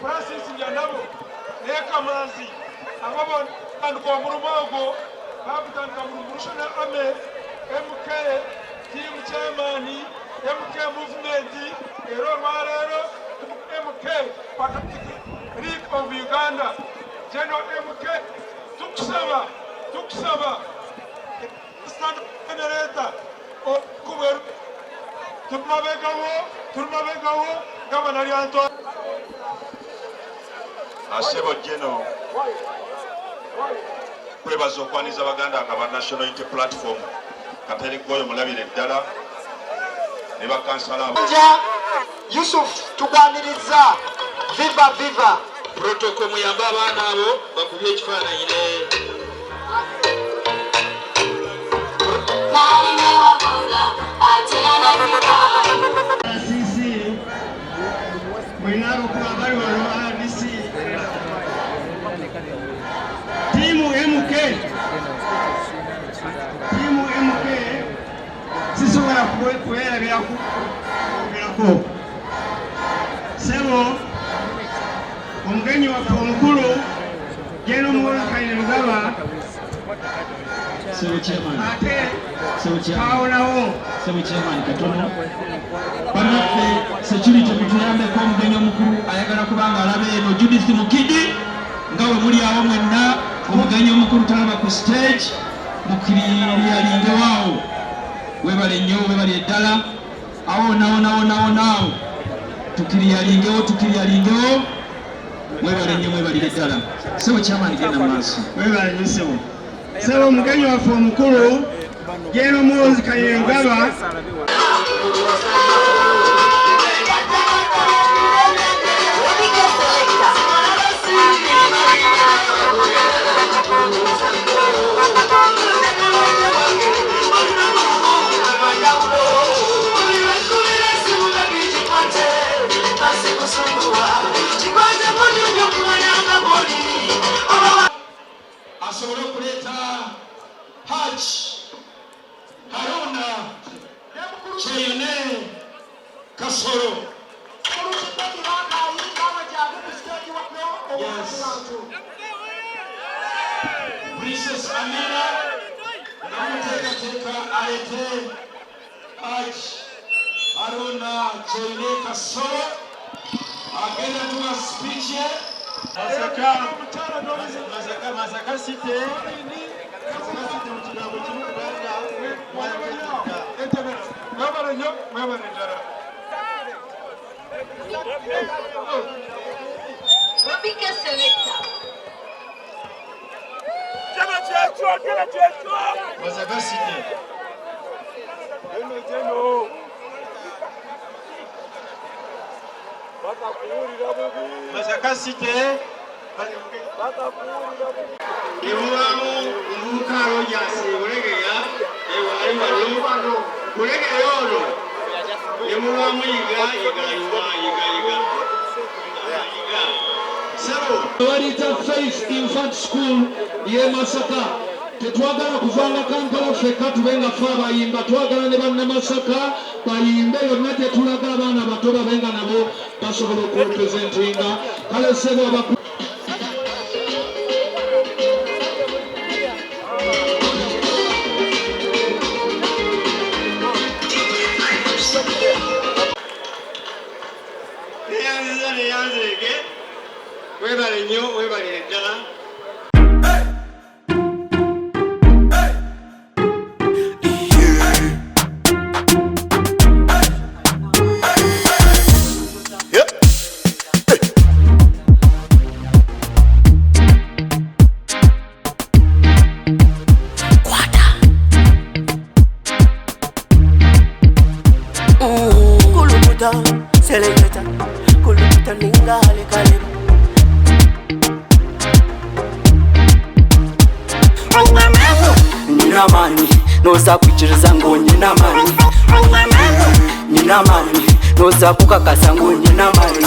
Francis Nyanabo ne Kamanzi abo batandika omurimu ogwo bagutandika mu Revolutionary Army MK team chairman MK movement era olwaleero MK Patriotic League of Uganda General MK tukusaba tukusaba stand generator okubweru tuli mabegawo gavana Lyanto. Asebo Geno kwebaza okwaniza baganda nga ba National Unity Platform Kateri Goyo mulabire ddala ne bakansala Nja Yusuf tukwaniriza viva viva protocol muyambe abaana abo bakubye ekifaananyi ne RCC mulina abakuba abali wano RDC tiimu MK tiimu MK sisobola kubeerabira kwogerako sebo omugenyi waffe omukulu General Muhoozi Kainerugaba Sebo chairman. Ate Sebo chairman. kawonawo. Sebo chairman katono. Bannaffe security mutuyambeko omugenyi omukulu ayagala kubanga alaba eno Judith Mukidi nga we muli awo mwenna omugenyi omukulu talaba ku stage mukiriyalingewo webale nnyo webale ddala awo nawo nawo nawo nawo tukiriyalingewo tukiriyalingewo mwebale nnyo mwebalire ddala sebo chairman genda mu maaso. Webale nnyo sebo. Sebo omugenyi waffe omukulu General Muhoozi Kainerugaba Asobole okuleeta Hajj Haruna Kyeyune Kasolo. Yes. Princess Amina namuteekateeka aleete Hajj Haruna Kyeyune Kasolo agenda tuwa speech ye. Masaka, Masaka, Masaka City, Masaka City mu kigambo kimu kubanga Mwebale mwebale nnyo mwebale ddala. Rubika Selector. Masaka City. Jeno jeno. Masaka City. Emubamu omuvubuka Rogers Bulegeya ewali wano Bulegeya ono emubamu Yiga Yiga Yiga Yiga Yiga Yiga sebo Baliyita Faith Infant School y'e Masaka. Tetwagala kuvanga Kampala ffekka tube nga ffe abayimba, twagala ne bannamasaka bayimbe yonna gye tulaga abaana bato babe nga nabo basobola okurepresentinga. Kale ssebo abaku Neyanziza neyanzeege webale nnyo webalire ddala. Kulukuta, seleketa, kulukuta ninga halekaleba. Nina amani, noza kwikiriza ngo nina amani. Nina amani, noza kukakasa ngo nina amani.